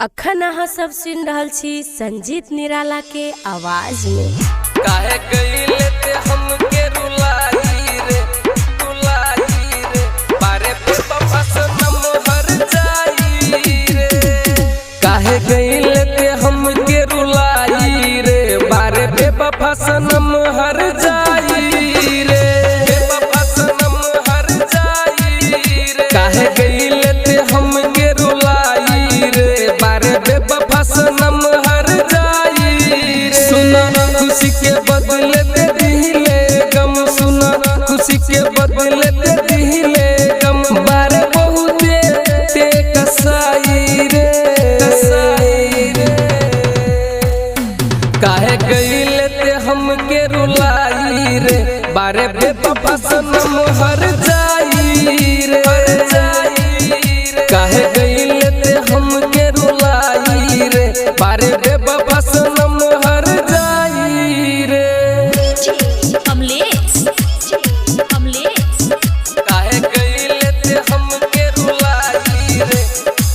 अखन अहाँ सब सुनि रहल छी संजीत निराला के आवाज में। काहे गइले ते हमके रुलाई रे, रुलाई रे, बारे बेवफा सनम हर जाई रे। काहे गइले ते हमके रुलाई रे, बारे बेवफा सनम हर जाई रे, बेवफा सनम हर जाई रे। काहे गइले ते हमके रुलाई रे, बारे बेवफा सनम हर जाई रे। सुना खुशी के बदले ते दिले गम, सुना खुशी के बदले ते दिले गम, बारे बहुते ते कसाई रे, कसाई रे। काहे गइले ते हमके रुलाई रे, बारे बेवफा सनम हर जाई रे, हर जाई रे। काहे गइले ते हमके रुलाई रे, बारे बेवफा सनम हर जाई रे। कमलेश, कमलेश, काहे गइले ते हमके रुलाई रे,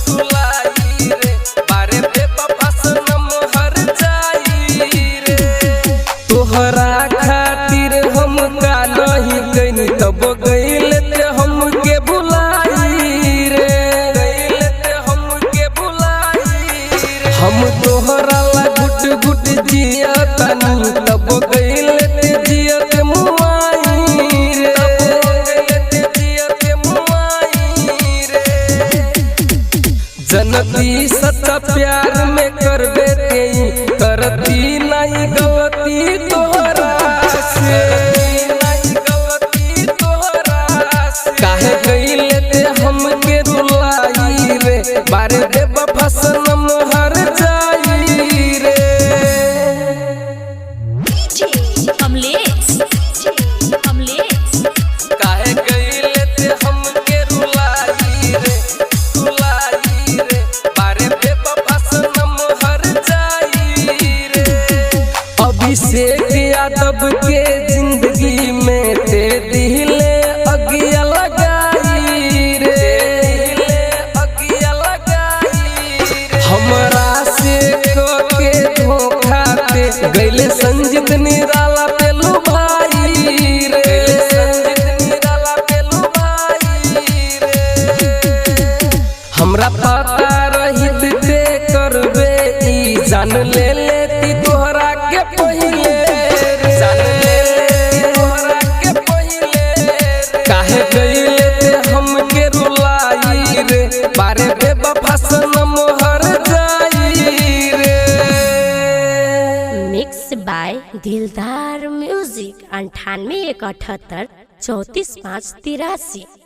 रुलाई रे, बारे बेवफा सनम हर जाई रे। तोहरा खातिर हम का नहीं कइनी, तब गइले ते हमके भुलाई रे, गइले ते हमके भुलाई रे। हम तोहरा ला घुट घुट जिया तानी, तब गइले ते जियत मुआई रे, तब गइले ते जियत मुआई रे। जनती सच्चा प्यार में करबे तेई, करती नहीं गलती तोहरा से, नहीं गलती तोहरा से। काहे गइले ते हमके रुलाई रे, बारे बेवफा सनम हर जाई रे। कमलेश, कमलेश, काहे गइले ते हमके रुलाई रे, रुलाई रे, बारे बेवफा सनम हर जाई रे। अभिषेक यादव के जिंदगी में ते दिले अगिया लगाई रे, दिले अगिया लगाई रे। हमरा से के धोखा ते गइले संजीत निराला पेलू भाई रे, संजीत निराला पेलू भाई रे। हमरा पता रहित ते करबे ई, जान ले लेती तोहरा के पहिले रे, जान ले लेती तोहरा के पहिले रे। काहे गइले ते हमके रुलाई रे, बारे बेवफा सनम हर जाई रे। मिक्स बाय दिलदार म्यूजिक 98 178 34 5 83।